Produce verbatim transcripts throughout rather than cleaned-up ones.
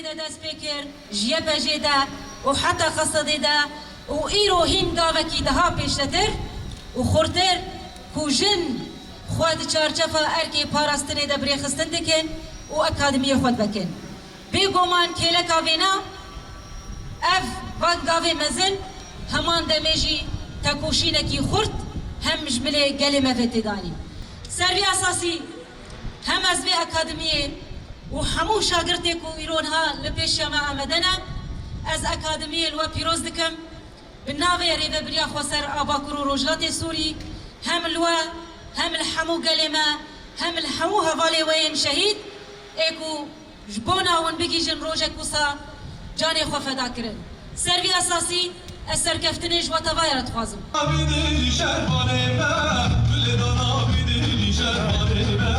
de dest pê kir, ji Y P J'ê de û heta Qesedê de û îro hîn gavekî daha pêştetir û xurtir ku jin xwe di çarçefa erkê parastinê de birêxistin dikin û akademiyê xwe divekin. Bêguman kêleka vêna ev van gavê mezin heman demê jî tekoşînekî xurt hem ji milê gelê me ve tê danî. Ser vî esasî hem ez vê akademiyê û hemû şagirtê ku îro niha li pêşiya me amade ne, ez akademiyê li we pîroz dikim. Bi navê Rêvebiriya Xweser a Bakur û Rojhilatê Sûrî hem li we, hem li hemû gelê me, hem li hemû hevalê we yên şehîd ê ku ji bona hûn bigihîjin rojek wisa canê xwe feda kirin. Ser vî esasî ez serkeftinê ji we tevaya re dixwazim. Bidin şervanê me, gulê dana bidin şervanê me.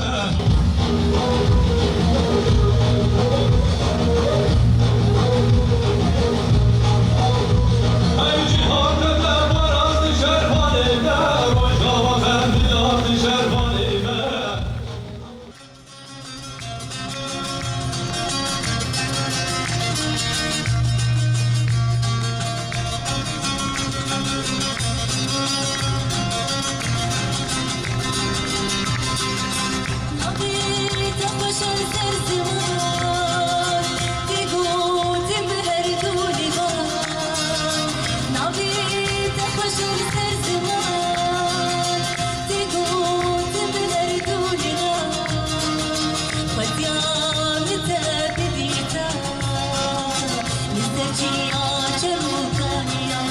Hey cîhan, te parast şervanê me, Rojava xembilat şervanê me. Navê te xweş e ser ziman, tê gotin bi her du lîvan. Navê te xweş e ser ziman, tê gotin bi her du lîvan. Xwestiya min te bidîta, li ser çiya çem û kaniya.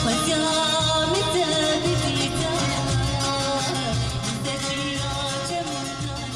Xwestiya min te bidîta, li ser çiya çem û kaniya.